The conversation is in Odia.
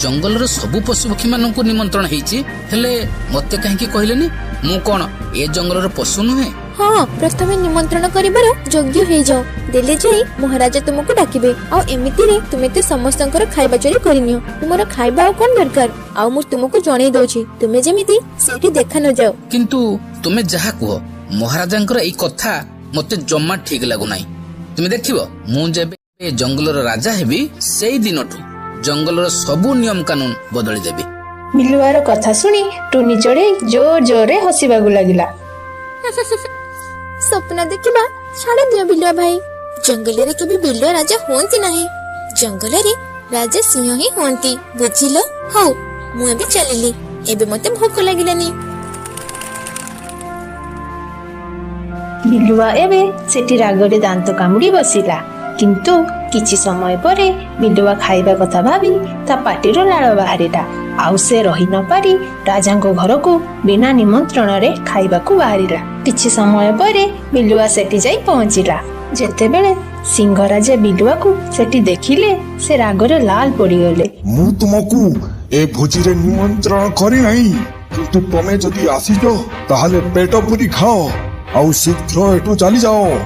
ଜଙ୍ଗଲର ସବୁ ପଶୁପକ୍ଷୀମାନଙ୍କୁ ନିମନ୍ତ୍ରଣ ହେଇଛି, ହେଲେ ମତେ କାହିଁକି କହିଲେନି? ମୁଁ କଣ ଏ ଜଙ୍ଗଲର ପଶୁ ନୁହେଁ? ହଁ, ପ୍ରଥମେ ନିମନ୍ତ୍ରଣ କରିବାର ଯୋଗ୍ୟ ହେଇଯାଅ, ଦେଲେ ଯାଇ ମହାରାଜା ତୁମକୁ ଡାକିବେ। ଆଉ ଏମିତିରେ ତୁମେ ତ ସମସ୍ତଙ୍କର ଖାଇବା ଚୋରି କରିନିଅ, ତୁମର ଖାଇବା ଆଉ କଣ ଦରକାର? ଆଉ ମୁଁ ତୁମକୁ ଜଣେଇ ଦଉଛି, ତୁମେ ଯେମିତି ସେଇଠି ଦେଖା ନ ଯାଅ। କିନ୍ତୁ ତୁମେ ଯାହା କୁହ, ମହାରାଜାଙ୍କର ଏଇ କଥା ମତେ ଜମା ଠିକ ଲାଗୁନାହିଁ। ତୁମେ ଦେଖିବ, ମୁଁ ଯେବେ ଏ ଜଙ୍ଗଲର ରାଜା ହେବି, ସେଇ ଦିନଠୁ ଜଙ୍ଗଲର ସବୁ ନିୟମ କାନୁନ ବଦଳି ଦେବି। ବିଲୁଆର କଥା ଶୁଣି ଟୁନି ଚଢ଼େଇ ଜୋର ଜୋରରେ ହସିବାକୁ ଲାଗିଲା। ସ୍ୱପ୍ନ ଦେଖିବା ଛାଡି ଦିଅ ବିଲୁଆ ଭାଇ। ଜଙ୍ଗଲରେ କେବେ ବିଲୁଆ ରାଜା ହୁଅନ୍ତି ନାହିଁ। ଜଙ୍ଗଲରେ ରାଜା ସିଂହ ହିଁ ହୁଅନ୍ତି, ବୁଝିଲ? ହଉ, ମୁଁ ଏବେ ଚାଲିଲି, ଏବେ ମତେ ଭୋକ ଲାଗିଲାନି। ବିଲୁଆ ଏବେ ସେଠି ରାଗରେ ଦାନ୍ତ କାମୁଡି ବସିଲା। କିନ୍ତୁ କିଛି ସମୟ ପରେ ବିଲୁଆ ଖାଇବା କଥା ଭାବି ତା ପାଟିରୁ ଲାଳ ବାହାରିଲା, ଆଉ ସେ ରହି ନ ପାରି ରାଜାଙ୍କ ଘରକୁ ବିନା ନିମନ୍ତ୍ରଣରେ ଖାଇବାକୁ ବାହାରିଲା। କିଛି ସମୟ ପରେ ବିଲୁଆ ସେଠି ଯାଇ ପହଞ୍ଚିଲା। ଯେତେବେଳେ ସିଂହ ରାଜା ବିଲୁଆକୁ ସେଠି ଦେଖିଲେ, ସେ ରାଗରେ ଲାଲ ପଡିଗଲେ। ମୁଁ ତୁମକୁ ଏ ଭୋଜିରେ ନିମନ୍ତ୍ରଣ କରିନାହିଁ, କିନ୍ତୁ ତମେ ଯଦି ଆସିଛ ତାହେଲେ ପେଟ ପୁରି ଖାଅ ଆଉ ଶୀଘ୍ର ଏଠୁ ଚାଲିଯାଅ।